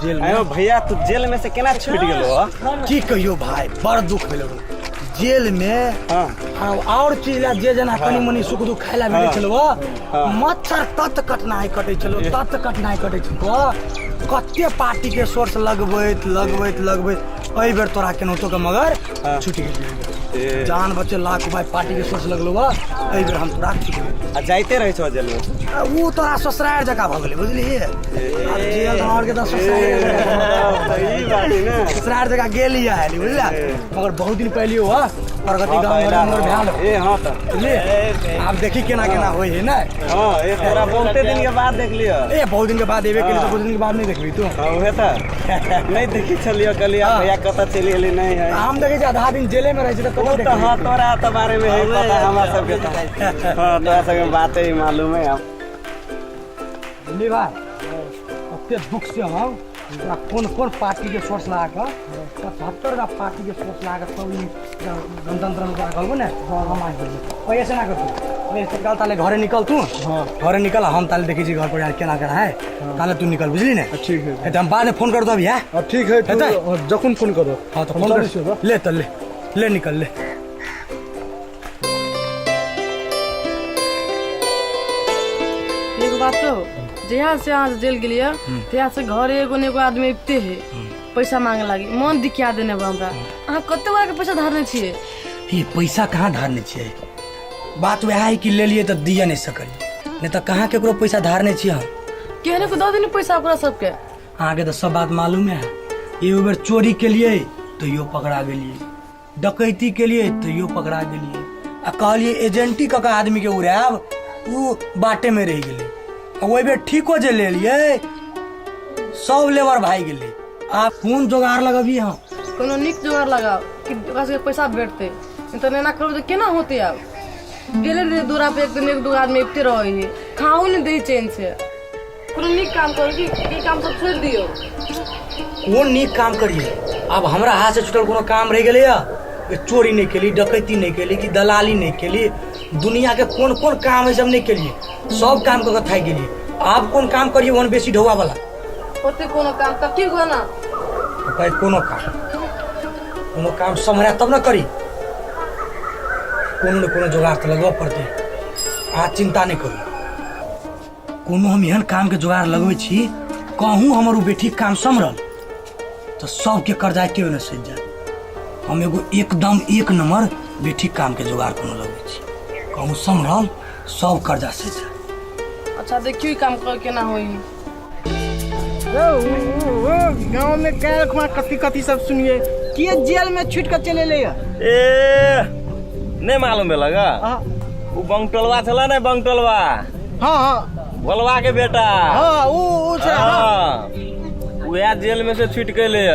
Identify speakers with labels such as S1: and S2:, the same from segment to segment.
S1: Jail में।
S2: अयो भैया, तू जेल में से केना छूट गेलो हो?
S1: की कहियो भाई, बड़ दुख भेलो जेल में। और चीज ला जे जना कनी मनी सुख दुख खाए ला मिले छलो, मच्छर तत कटनाइ कटै छलो, तत कटनाइ कटै छलो। कते पार्टी के सोर्स लगबैत लगबैत लगबैत एहि बेर तोरा केनाहितो के मगर छुटि गेलियै। जान बचे लाख भाई, पार्टी के सोर्स लगलो बा, एहि बेर हम तोरा छुटि गेलियै।
S2: आ जाइते रहै छौ जेल में?
S1: आ, ऊ तोरा ससुरार जकाँ भऽ गेलै, बुझलियै? आब जेल तऽ के तऽ ससुरार
S2: ई बात है ने।
S1: ससुरार जकाँ गेली आयली, बुझलियै? मगर बहुत दिन पहले हुआ प्रगति गाँव घर हमर भेल।
S2: ए हाँ तऽ।
S1: बुझलियै? आब देखी केना केना होइ है ने।
S2: हाँ, ए तोरा बहुते दिन के बाद देखलियो।
S1: ए, बहुत दिन के बाद एबे केली तऽ बहुत दिन के बाद नहीं देखबी तू?
S2: हाँ, उहे तऽ नहीं देखी छलियो, कहलियो भैया कतऽ चलि गेली, नहीं है।
S1: हम देखै छी आधा दिन जेले में रहै छी तऽ
S2: ओ
S1: कतऽ
S2: तऽ
S1: देखबी?
S2: हाँ, तोरा तऽ बारे में है पता हमरा सबके तऽ। हाँ, तोरा सबके बाते ही मालूम है हम।
S1: बुझलियै भाई, कते दुख से हम तोरा कोन कोन पार्टी के सोर्स लगा कऽ, 75 टा पार्टी के सोर्स लगा कऽ तब ई गणतंत्र में तोरा कहलबो ने हम आबि गेलियै। ओहि ऐसे ना कर तू, ओहि ऐसे निकल ताले, घरे निकल तू। घरे निकल, हम ताले देखै छी घर पर यार केना केना है। ताले तू निकल, बुझली ने?
S3: ठीक है।
S1: तऽ हम बाद में फोन कर दब है।
S3: हाँ, ठीक है तू।
S1: हेतै?
S3: हाँ, जखन फोन करो।
S1: हाँ, तऽ
S3: हम
S1: फोन
S3: चलै छियौ
S1: कर
S3: तऽ।
S1: ले, तऽ ले ले, निकल ले।
S4: एगो बात कहो, जहिया से अहाँ जेल गेलियै तहिया से घर एगो ने एगो आदमी अबिते है पैसा मांगे लागी। मन दिकिया देने बा हमरा। अहाँ कते बार के पैसा धारने छियै?
S1: ये पैसा कहाँ धारने छियै? बात वएह है कि लेलियै तऽ दिए नहि सकलियै, नहि तऽ कहाँ केकरो पैसा धारने छियै हम।
S4: केहने को दऽ देने पैसा ओकरा सबके।
S1: अहाँके तऽ सब बात मालूम है। एगो बेर चोरी केलियै तैयो पकड़ा गेलियै, डकैती केलियै तैयो पकड़ा गेलियै, आ कहलियै एजेंटी कऽ कऽ आदमीके उड़ायब, ओ बाटेमे रहि गेलै। आ ओहि बेर ठीको जे लेलियै, सब लेबर भागि गेलै। आब कोन जोगाड़ लगबियै हम?
S4: कोनो नीक जोगाड़ लगाओ कि ओकरा सबके पैसा भेटतै, नहि तऽ एना करबै तऽ केना होतै? आब गेले रहे दूरा पे, एक दिन एक दू आदमी अबिते रहै है, खाओ नहि दै चैन से। कोनो नीक काम करू कि ई काम सब छोड़ि दियौ।
S1: कोन नीक काम करियै? आब हमरा हाथ से छूटल कोनो काम रहि गेलैया? कि चोरी नहि केली, डकैती नहि केली, कि दलाली नहि केली, दुनिया के कोन कोन काम है सब नहि केलियै, सब काम कऽ के थाकि गेलियै। आब कोन काम करियै ओहन बेसी ढौआ वाला?
S4: होते कोनो काम तब की गो ना।
S1: कहै कोनो काम, कोनो काम सम्हरा तब ने करी। कोनो ने कोनो जोगाड़ तऽ लगबऽ पड़तै। अहाँ चिन्ता नहि करू, कोनो हम एहन कामके जोगाड़ लगबै छी, कहूँ हमर ओ बेटीके काम सम्हरल तऽ सबके कर्जा एके बेरमे सधि जायत। हम एगो एकदम एक नंबर बेटीके कामके जोगाड़ कोनो लगबै छी, कहूँ सम्हरल सब कर्जा सधि जायत।
S4: अच्छा, देखियौ ई काम कर केना होई।
S5: गाँव में काल्हि खुमा कथी कथी सब सुनिए के जेल में छूट के चले ले।
S2: ए, नहीं मालूम भेल गा? उ बंगटोलवा छला ने, बंगटोलवा।
S5: हाँ हाँ
S2: भोलवा के बेटा।
S5: हाँ, उ छला, हाँ।
S2: हाँ, उएह जेल में से छूट के ले।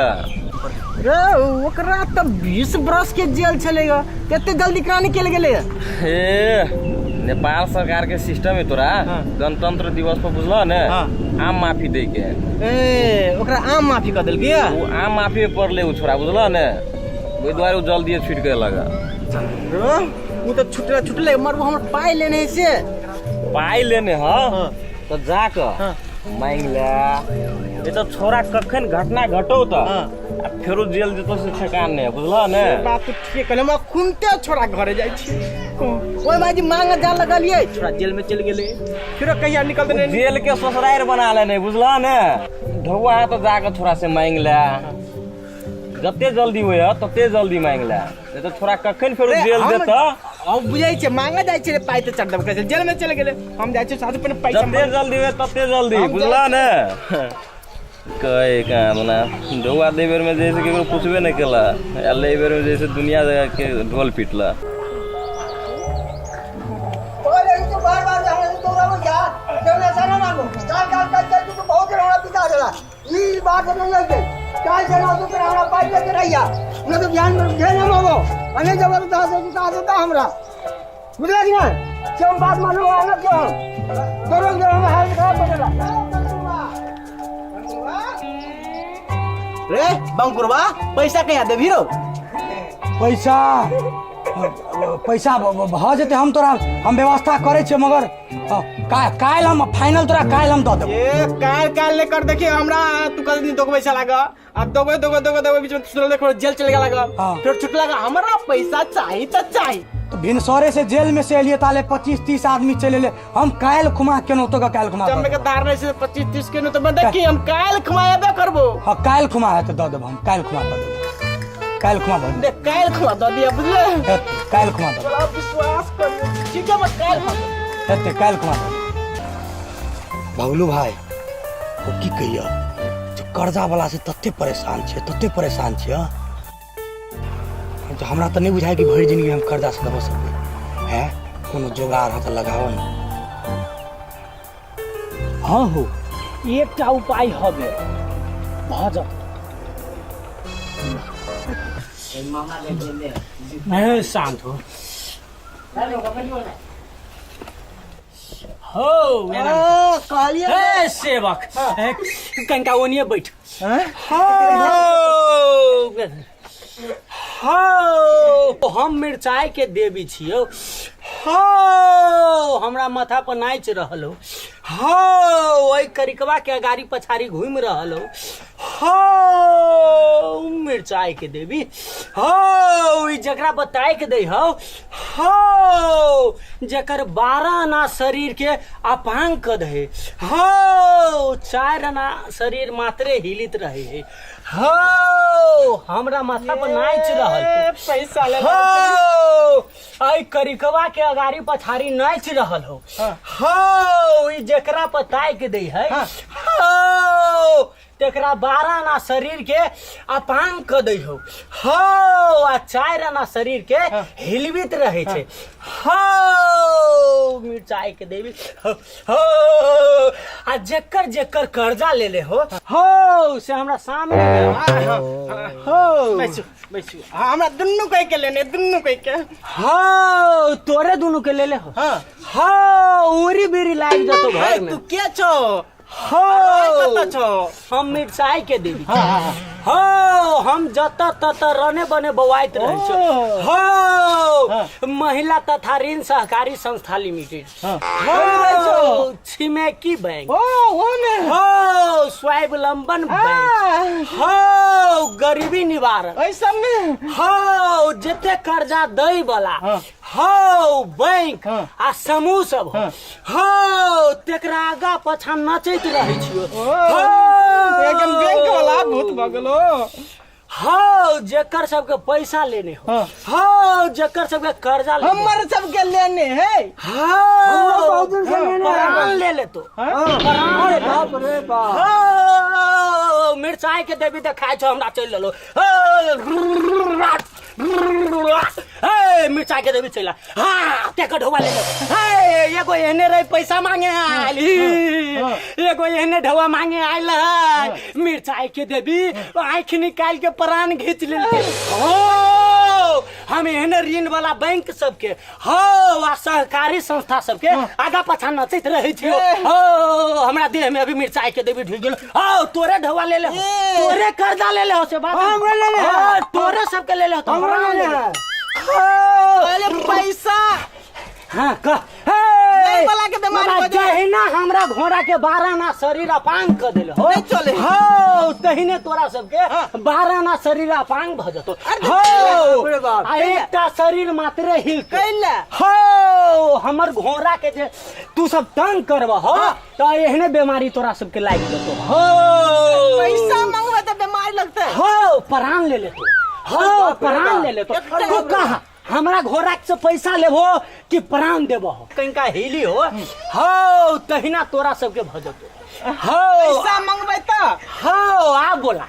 S5: रे, ओकरा तऽ 20 बरस के जेल छलेगा, कते जल्दी कहाँ निकल गेलै?
S2: हे, नेपाल सरकार के सिस्टम है तोरा। गणतंत्र दिवस पर, बुझल ने? आम माफी दे के।
S5: ए, ओकरा आम माफी कऽ देलकै?
S2: ओ आम माफी में पड़ले उ छोरा, बुझल ने? ओहि दुआरे उ जल्दी छूट के लगा।
S5: रे, उ तऽ छुटले छुटले, मर वो हमर पाइ लेने है से।
S2: पाइ लेने ह तो जाकऽ मांगि ले। ये तो छोरा कखन घटना घटौ तऽ आ फेरो जेल जेतो से ठेकान नहि, बुझल ने?
S5: से बात तऽ ठीके कहले। हम खुनते छोरा घरे जाइ छी, ओहि माजी मांगे जा लगलियै, छोरा जेल में चलि गेलै, फेरो कहिया निकलतै नहि।
S2: जेल के ससुरारि बना लेने, बुझल ने? ढौआ है तऽ जाकऽ छोरा से मांगि ले, जते जल्दी होय तते जल्दी मांगि ले, नहीं तऽ छोरा कखन फेरो
S5: रे,
S2: जेल देतऽ।
S5: हम बुझै छियै, मांगे जाइ छियै पाइ तऽ चढ़ देब कहै छै, जेल में चलि गेलै। हम जाइ छियै साधु पहिने पैसा
S2: जते
S5: मांगे।
S2: जल्दी होय तते जल्दी।
S5: हम
S2: बुझल
S5: जाइ
S2: ने? कहे कहाँ बना ढौआ दे बेर में जैसे केकरो पूछबे नहीं केला, आ ले बेर में जैसे दुनिया के ढोल पीटला।
S6: बार बार हमरा दौड़ाबो जा जब ऐसा ना मानो, काल काल काल काल तू बहुत हमरा पिता देला, ई बात नहीं है। काल से ना तू हमरा पाइ लेके रहिया न तो ध्यान में ध्यान हम आवो अने जबरदस्त से जुटा देता हमरा, बुझला कि ना? क्यों बात मानो आना क्यों दौड़ो दौड़ो, हम हालत खराब हो देला।
S5: रे बंकुरवा, पैसा कहिया देबही रो?
S1: पैसा पैसा भऽ जेतै, हम तोरा हम व्यवस्था करै छियै, मगर काल्हि हम फाइनल तोरा काल्हि हम दऽ देबौ।
S5: ए काल्हि काल्हि नहि कर, देखिए हमरा तू कल दिन दोगबै चला गा, अब दोगबै दोगबै दोगबै दोगबै, बीच में सुनल देखो जेल चल गेला गा।
S1: हाँ।
S5: फिर छुटला गा, हमरा पैसा चाही त चाही।
S1: तऽ भिनसरे से जेल में से एलियै ताले 25-30 आदमी चलि एलै। हम काल्हि खुमा केलहुँ तो काल्हि खुमा
S5: जब
S1: दऽ
S5: के
S1: देबौ।
S5: धार नहीं से 25-30 के न तो मैं देखी हम काल्हि खुमाएबे करबो।
S1: हँ, काल्हि खुमा हेतै दऽ देबौ, हम काल्हि खुमा दऽ देबौ, काल्हि खुमा भऽ जेतै।
S5: देख काल्हि खुमा दऽ दिया, बुझले?
S1: हेतै, काल्हि खुमा दऽ देबौ।
S5: तोरा विश्वास करियो, ठीक है, बस काल्हि खुमा दे।
S1: हेतै, काल्हि खुमा दऽ देबौ। बबलू भाई, ओ की कहियो जे कर्जा वाला से तते परेशान छियै, तते परेशान छियै, हँ? तऽ हमरा तऽ नहि बुझाय कि भरि जिंदगी हम कर्जा से दबा सकबै। हैं, कोनो जोगाड़ हो तऽ लगाओ ने।
S3: हाँ हो, एकटा उपाय हबे, भऽ जाओ। शांत हो हो।
S6: कहलिए।
S3: ए सेवक, ए, कनिका ओनिए बैठ। हो हो, हम मिरचाई के देवी छियौ। हो, हमरा माथा पर नाचि रहल हो। हो, ओहि करिकवा के अगाड़ी पछाड़ी घूमि रहल हो। हो मिरचाई के देवी, हो, ई जकरा बताय के दै हो, हो जकर 12 आना शरीर के अपांग क दे हो, 4 आना शरीर मात्रे हिलित रहे है। हो, हमरा माथा पर नाचि रहल हो।
S5: पैसा ले
S3: हो, एहि करिकवा के अगाड़ी पछाड़ी नाचि रहल हो। हो, ई जकरा पर ताकि दै है, हो तेकरा 12 आना शरीर के अपांग क दै हो। हो, आ 4 आना शरीर के हिलबित रहे छै। हो मिरचाई के देवी, हो, हो, आ जेकर जेकर कर्जा ले ले हो, हो से हमरा सामने में हो।
S5: बैसू बैसू। हाँ, हमरा दुनू कह के लेने, दुनू कह के।
S3: हो, तोरे दुनू के ले ले हो।
S5: हाँ।
S3: हो, उरी बीरी लाग जतो घर में।
S5: तू के छो?
S3: हो,
S5: कत छो?
S3: हम मिरचाई के देवी। हो, हम जत तत रने बने बौआइत रहे छो। हो, महिला तथा ऋण सहकारी संस्था लिमिटेड, हो छिमेकी बैंक,
S5: ओ वो में,
S3: हो स्वावलंबन बैंक, हो गरीबी निवारण,
S5: ओइ सब में,
S3: हो जते कर्जा दै वाला, हो बैंक आ समूह सब, हो तेकरा आगा पाछा नचैत रहै छियो। हो
S5: एकदम बैंक वाला भूत भऽ गेलो।
S3: हो, जेकर सबके पैसा लेने हो, हो जेकर सबके कर्जा लेने,
S5: हमर सबके लेने है।
S3: हो, प्राण ले ले तो प्राण ले।
S6: बाप रे बाप।
S3: हो मिरचाई के देवी देखाय छौ, हमरा चलि लेलो। हे मिरचाई के देवी चलि हाँ, तेकर ढौआ ले लो। हे एगो एहने रहे पैसा मांगे आयल, एगो एहने ढौआ मांगे आयल है, मिरचाई के देवी आँखि निकालि के प्राण घींच लेलकै। हो हम एहने ऋण वाला बैंक सबके, हो आ सहकारी संस्था सबके आगा पाछा नचैत रहै छियो। हो हमरा देह में अभी मिरचाई के देवी ढुकि गेल। हो तोरे ढौआ ले ले हो, तोरे कर्जा ले ले हो, से बात
S6: हमरा ले ले।
S3: हो, तोरे सबके ले ले हो, तो
S6: हमरा ले ले।
S3: हो।
S5: अरे पैसा।
S3: हाँ कह।
S5: नहीं वाला के बीमारी
S3: बाबा,
S5: हो जाए।
S3: जहिना हमरा घोड़ा के 12 आना शरीर अपांग क देल हो,
S5: नहीं चले।
S3: हो तहिने तोरा सबके 12 आना शरीर अपांग भ जतो। हो
S6: बाप रे बाप।
S3: आ एकटा शरीर मात्रे हिलते।
S5: कैला?
S3: हो हमर घोड़ा के जे तू सब तंग करब हो त एहने बीमारी तोरा सबके लागि जतो। हो
S5: पैसा मंगबे त बीमारी लगतै।
S3: हो प्राण ले लेतो, हो प्राण ले लेतो। तू कहा हमरा घोड़ा से पैसा लेबो कि प्राण देबो? कनिका हिली हो, हो तहिना तोरा सबके भ जतो। हो
S5: पैसा मंगबे त
S3: हो आ बोला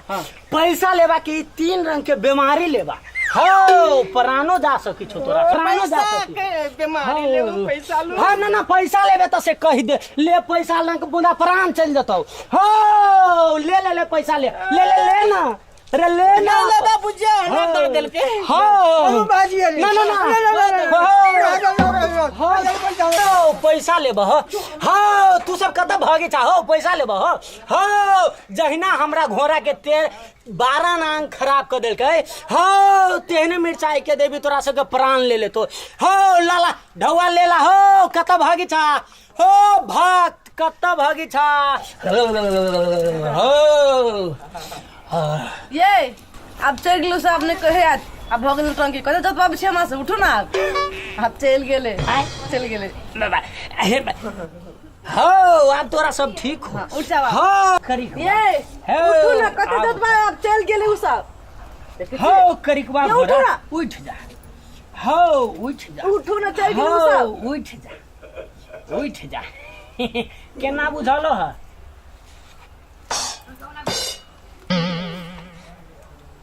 S3: पैसा लेबा कि 3 रंग के बीमारी लेबा? हो प्राणो जा सकी छो तोरा, प्राणो जा
S5: पैसा
S3: सकी।
S5: के बीमारी लेबो, पैसा लू।
S3: हाँ ना ना, पैसा लेबे त से कहि दे, ले पैसा लंग बुना प्राण चलि जतौ। हो ले ले ले पैसा ले ले ले ले ना रे ले ना।
S5: ले ले बुझिया, हमरा दऽ देलकै।
S3: हो
S6: बाजी अली।
S3: ना ना ना।
S6: ले, ले, ले, ले।
S3: हो।
S6: हाँ पैसा
S3: हो, पैसा लेब हो। हो तू सब कतऽ भागे छा हो पैसा लेब हो। हो जहिना हमरा घोड़ा के तेल 12 नांग खराब कर देलकै हो तेहने मिरचाई के देवी तोरा सबके प्राण ले लेतो हो लाला ढौआ लेला हो कतऽ भागी छा हो भक्त कतऽ भागी छा हो।
S4: ये आब चलि गेलो से आब नहि कहे आयत आब भऽ गेल टंकी कतऽ जतबा बाबू छै हमरा से उठू ने आब आब चलि गेलै चलि गेलै
S3: बाबा हे हो आब तोरा सब ठीक हो।
S4: उठ जाओ आब।
S3: हो करी
S4: ये
S3: हे,
S4: उठू ने कतऽ
S3: आब।
S4: जतबा आब चलि गेलै उ सब
S3: हो करिकवा
S4: ये उठू
S3: घोड़ा
S4: ना।
S3: उठ जा हो उठ जा
S4: उठू ने चलि गेलै उ
S3: हो
S4: सब
S3: उठ जा उठ जा केना बुझल ह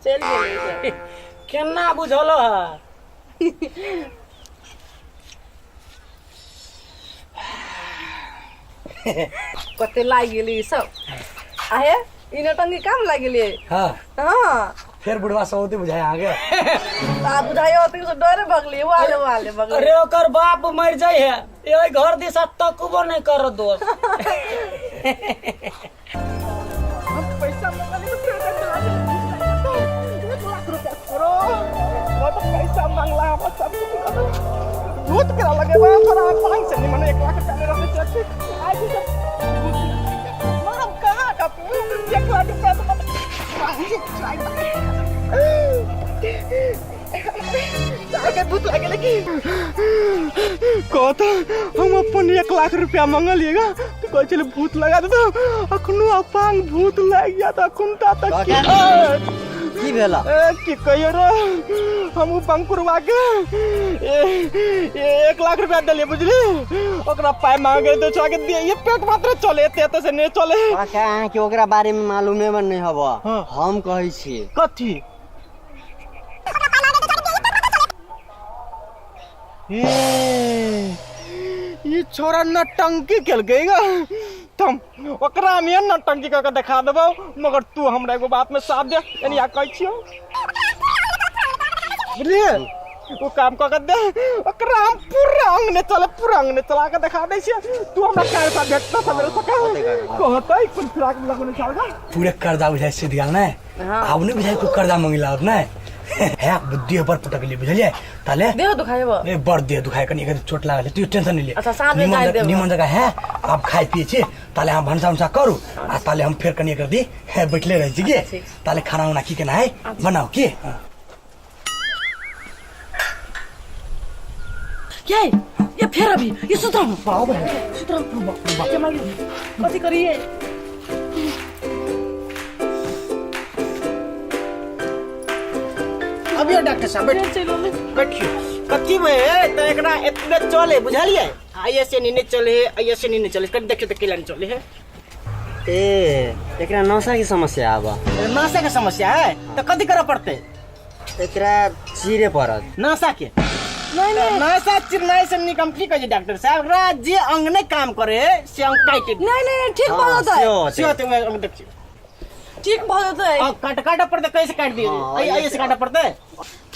S4: चलि गेलै उ सब।
S3: केना बुझल ह
S4: कते लागि गेलै ई सब आहे ई नौटंकी काम लागि गेलै
S1: हाँ
S4: हाँ
S1: फेर बुढ़वा सब होते बुझाए आगे
S4: आ बुझाइयो ओते से डरे भगली वाले वाले भगली
S3: अरे ओकर बाप मर जाइ है ये घर दिशा तकबो नहीं कर दोस्त
S5: पैसा मंगली तो फिर चला 1 लाख रुपया छोड़ो वो तो पैसा मांगला हम सब कुछ भूत करा लगे बा थोड़ा पाँच से नहीं मने 1 लाख रुपया ले रहते चल आज ही सब हम कहाँ का 1 लाख रुपया तो आगे भूत लागे लगी कहता हम अपन 1 लाख रुपया मंगलिएगा तो कहै छलै भूत लगा देतो अखनो अपांग भूत लागि जात अखन ता तक की
S6: की भेला?
S5: ए, की कहियो रे हम उ पंकुरवा के 1 लाख रुपया देलिए बुझली ओकरा पाइ मांगे तो छोड़ा के दिए ये पेट मात्र चले एते एते से नहीं चले।
S6: काका अहाँके ओकरा बारे में मालूमे नहीं हब।
S5: हाँ।
S6: हम कहै छी।
S5: कथी ए ई छोरा नटंकी केलकै गा तुम ओकरा में नटंकी कऽ के देखा देबौ मगर तू हमरा एगो बात में साथ दे यानी आ कहै छियौ बुझलिए ओ काम कऽ के दे ओकरा हम पूरा अंगने चले पूरा अंगने चला के देखा दै छियै तू हमरा काल्हि सा भेटतौ सवेरे सकाल कहतै कोन फिराक में लगने छल गा।
S1: पूरे कर्जा बुझाइ सिद्ध गेल नहि आब नहि बुझाइ कोइ कर्जा मंगला आब नहि है देह पर पटक लिए बुझलियै ताले
S4: देह दुखाइब
S1: ए बड़ देह दुखाय कनी एकर चोट लागल है, तू टेंशन नहीं ले।
S4: अच्छा, साँझ में
S1: निमन
S4: जाय देब।
S1: निमन जगह है आप खाए पिए छी ताले हम भनसा उनसा करू आ ताले हम फेर कनी एकर दी है बैठले रहै छी के
S4: ठीक।
S1: ताले खाना उना की केना है बनाओ की हाँ।
S4: ये ये फेर अभी ये सुतराम सुतराम के मांगी कथी करिए?
S5: अभी डॉक्टर साहब बैठ
S4: चलो
S5: बैठियो कथी में तो एकरा एतबे चले बुझलिए आइए से नीने चले आइए से नीने चले कनी देखियो तो केला नहीं चले है।
S6: ए एकरा नशा के समस्या आब।
S5: नशा के समस्या है तो कथी करे पड़ते?
S6: एकरा चीरे पड़त।
S5: नशा के
S4: नहीं नहीं
S5: नशा चिरनाई से निकम की कहे डॉक्टर साहब एकरा जे अंग नहीं काम करे से अंग काट
S4: नहीं नहीं नहीं, ठीक भऽ जेतै।
S6: सेहो होतै।
S5: से होते अंग देखियो
S4: ठीक भऽ जेतै।
S5: आ काट काट पड़ते कैसे काट दिए?
S6: हाँ,
S5: आई आई से काट पड़ते।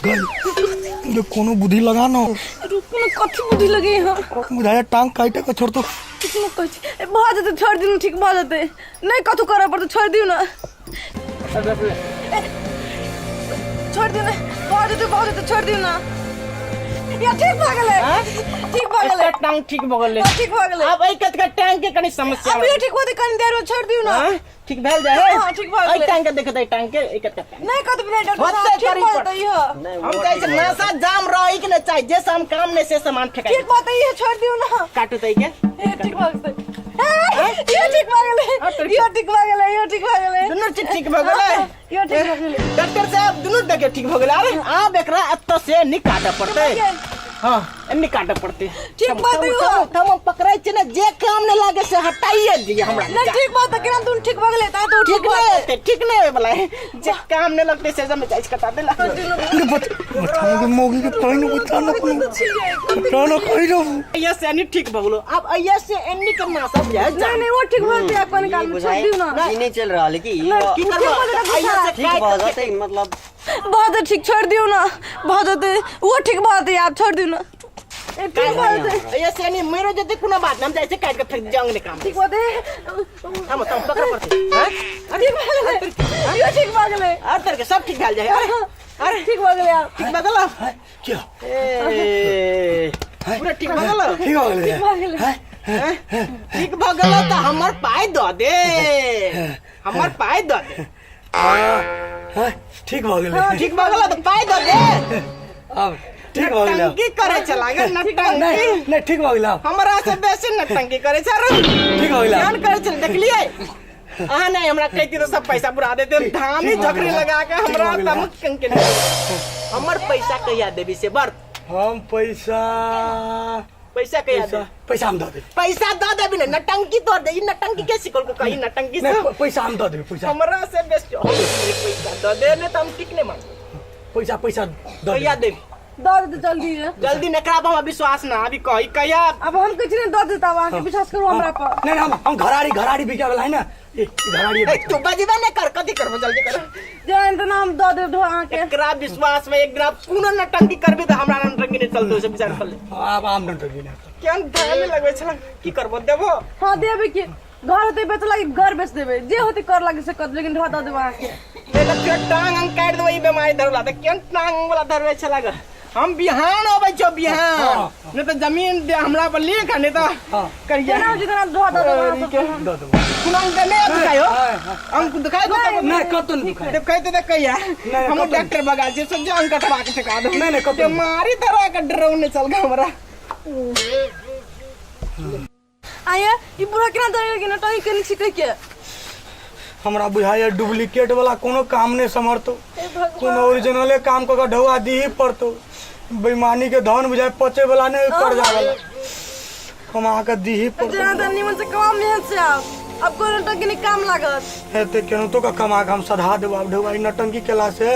S1: रे कोनो बुद्धि लगा न।
S4: रुकू ने कथी बुद्धि लगे यहाँ?
S1: बुझाया टांग काटे के छोड़ तो।
S4: कितनो कहै छी ए, भऽ जेतै छोड़ि दियौ ने, ठीक भऽ जेतै नहि कथू करऽ पड़तै छोड़ि दियौ ने ए, छोड़ि दियौ ने भऽ जेतै भऽ जेतै छोड़ि दियौ ने या ठीक भऽ गेलै ठीक भऽ गेलै।
S5: एकटा टांग ठीक भऽ गेलै।
S4: हाँ, ठीक भऽ गेलै।
S5: आब एहि कतका टांग के कनी समस्या।
S4: अभियो ठीक होतै कनी देर में छोड़ि दियौ ने।
S5: हाँ? ठीक भेल जाए है?
S4: हाँ, ठीक भऽ
S5: एहि
S4: गेलै।
S5: टांग के देखो एहि टांग के एहि कतका टांग
S4: नहि कथू भेलै डॉक्टर
S5: होतै
S4: साहब ठीक
S5: करी
S4: भऽ
S5: पर।
S4: जेतै इहो।
S6: नहि,
S5: हम कहै छी नशा जाम रही के नहि चाही जे से हम काम नहीं से सामान फेंकाई।
S4: ठीक भऽ जेतै इहो छोड़ि दियौ ने।
S5: काटू तई के।
S4: ए, ठीक भऽ जेतै ए, इहो ठीक भऽ गेलै इहो ठीक भऽ गेलै इहो ठीक भऽ गेलै।
S5: दुनू चीज ठीक भऽ गेलै।
S4: इहो ठीक भऽ गेलै।
S5: डॉक्टर साहब दुनू देखियौ ठीक भऽ गेलै। अरे आब एकरा एतऽ से नहीं काटऽ पड़तै। हाँ एन्नी काटऽ पड़तै।
S4: ठीक भऽ जेतै इहो।
S5: हम हम पकड़ै छी ने जे काम नहीं लागे से हटाइए दिए हमरा।
S4: नहि ठीक भऽ जेतै केना दुनू ठीक भऽ गेलै ताहि तऽ ओ
S5: ठीक
S4: ठीक भऽ
S5: नहीं
S4: जेतै।
S5: हेतै ठीक नहीं होय वाला है जे काम नहीं लगतै से सब जाइ कटा देला।
S1: रे बता के मौगी के पानी बता न कोनो बता न कहि रहो।
S5: अइया से एन्नी ठीक भऽ गेलो आब अइया से एन्नी के मासा बुझाय
S4: नहीं नहीं वो ठीक भऽ जेतै आब कनी काल में छोड़ि दियौ ने।
S6: ई नहि चलि रहल है की ई
S5: की
S4: ठीक
S5: करबो
S4: भऽ जेतै
S5: अइया से
S6: ठीक
S5: काटि
S6: भऽ
S5: के-
S6: जेतै मतलब
S4: भऽ जेतै ठीक छोड़ि दियौ ने भऽ जेतै ओहो ठीक भऽ जेतै आब छोड़ि दियौ ने। ए, ठीक बात है।
S5: ये से नहीं मेरो जते कोनो बात ना हम जैसे काट के फेंक जंगले काम
S4: ठीक बात है।
S5: हम तो पकड़ पड़ते हैं
S4: ठीक भऽ गेलै। इहो ठीक भऽ गेलै।
S5: और तरह के सब ठीक भेल जाए। अरे अरे
S4: ठीक भऽ गेलै आब।
S5: ठीक बदल
S1: क्या
S5: ए पूरा ठीक भऽ गेल।
S1: ठीक हो गेलै।
S4: ठीक भऽ गेलै।
S1: हैं?
S5: ठीक भऽ गेल तऽ हमर पाइ दऽ दे, हमर पाइ दऽ दे।
S1: हैं? ठीक भऽ गेलै।
S5: ठीक भऽ गेल तऽ पाइ दऽ दे।
S1: अब ठीक भऽ गेलै।
S5: नटंकी करे चला गे नटंकी।
S1: नहीं नहीं, ठीक भऽ गेलै आब।
S5: हमरा से बेसी नटंकी करे छै रे।
S1: ठीक भऽ गेलै।
S5: ध्यान करे छल देखलियै अहाँ नहीं हमरा कहती तो सब पैसा बुरा देते, धामी
S1: ठीक भऽ
S5: झकरी
S1: गेलै।
S5: लगा के
S1: ठीक
S5: हमरा
S1: भऽ गेलै।
S5: तमुक कंके हमर पैसा कहिया देबी से बर?
S1: हम पैसा
S5: पैसा कहिया
S1: पैसा
S5: देबी?
S1: पैसा हम दऽ देब।
S5: पैसा दऽ देबी ने नटंकी तोड़ दे। ई नटंकी के सिखल को कही नटंकी
S1: नहीं
S5: से
S1: पैसा हम दऽ देबै पैसा।
S5: हमरा से बेसी हम पैसा दऽ दे ने तऽ हम ठीक नहीं मानब।
S1: पैसा पैसा दऽ
S5: कहिया
S1: देबै।
S5: देबी?
S4: दऽ देतै जल्दी है।
S5: जल्दी नकरा पर हमरा विश्वास ना अभी कही कहिया।
S4: अब हम किछु नहि दऽ देता, आब अहाँके विश्वास करू हमरा पर।
S1: नहीं नहीं, हम घराड़ी घराड़ी बिका वाला है ना, ये घराड़ी।
S5: ए, तू बजबे नहीं कर, कथी करबो जल्दी कर।
S4: जेना तेना हम दऽ देब अहाँके।
S5: एकरा विश्वास में एक दिन कोनो नटंकी करबी तऽ हमरा नटंकी नहीं चलतो से विचार कर ले।
S1: आब आम नटंकी नहीं।
S5: केहन धामी लगबै छल की करबो देबो?
S4: हाँ देबै की, घर होतै बेच लागी घर बेच देबै, जे होतै कर लागी से कर, लेकिन ढोआ दऽ देबै अहाँके।
S5: नहीं तऽ फेर टांग अंग काटि देबै। ई बेमारी धरला तऽ केहन टांग वाला धरबै छला ग। हम बिहान अबै छौ बिहान, नहीं तऽ जमीन दे हमरा पर लिख, नहीं तऽ करिया
S4: जेना होतै तेना ढोआ दऽ देबै अहाँ सबके।
S1: दऽ देबै।
S5: कोनो अंक नहि दुखायो? अंक दुखायो?
S1: नहीं कतौ नहीं दुखाय।
S5: दुखाइते तऽ कहिया
S1: नहीं,
S5: हम
S1: कतौ
S5: डॉक्टर बगा छियै, सोच अंक कटवा के फेंका दो।
S1: नहीं, नहीं, कतौ नहीं।
S5: बेमारी धरा के डराउने चल गया हमरा।
S4: आये ई बुढ़ा केना दऽ गेल नटंकी केने छी कहि के?
S1: हमरा बुझाइए डुप्लीकेट वाला कोनो काम नहीं समर्थो,
S4: हे भगवान।
S1: कोनो ओरिजिनले काम कऽ के ढौआ दीही पड़तो। बेईमानी के धन बुझाय पचे वाला नहीं, कर्जा वाला कमा के दीही पड़तो।
S4: जेना तेना निमन से कमाम मेहनत से, आब अब कोई नटंकी नहि काम लागत।
S1: हेते केनाहितो के कमा के हम सधा देब आब ढौआ। ई नटंकी केला से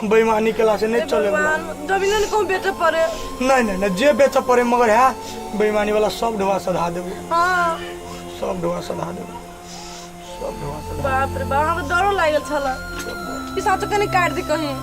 S1: बेईमानी केला से नहीं
S4: हे
S1: चले वाला।
S4: भगवान, जमीनो नहि कहूँ बेचे पड़े।
S1: नहीं नहीं नहीं, जे बेचे पड़े मगर है बेईमानी वाला सब ढौआ सधा देबो।
S4: हाँ
S1: सब ढौआ सधा देबो, सब ढौआ सधा।
S4: बाप रे बाप, हमरा डरो लागल छल ई साँचो कनि काटि दे कहीं।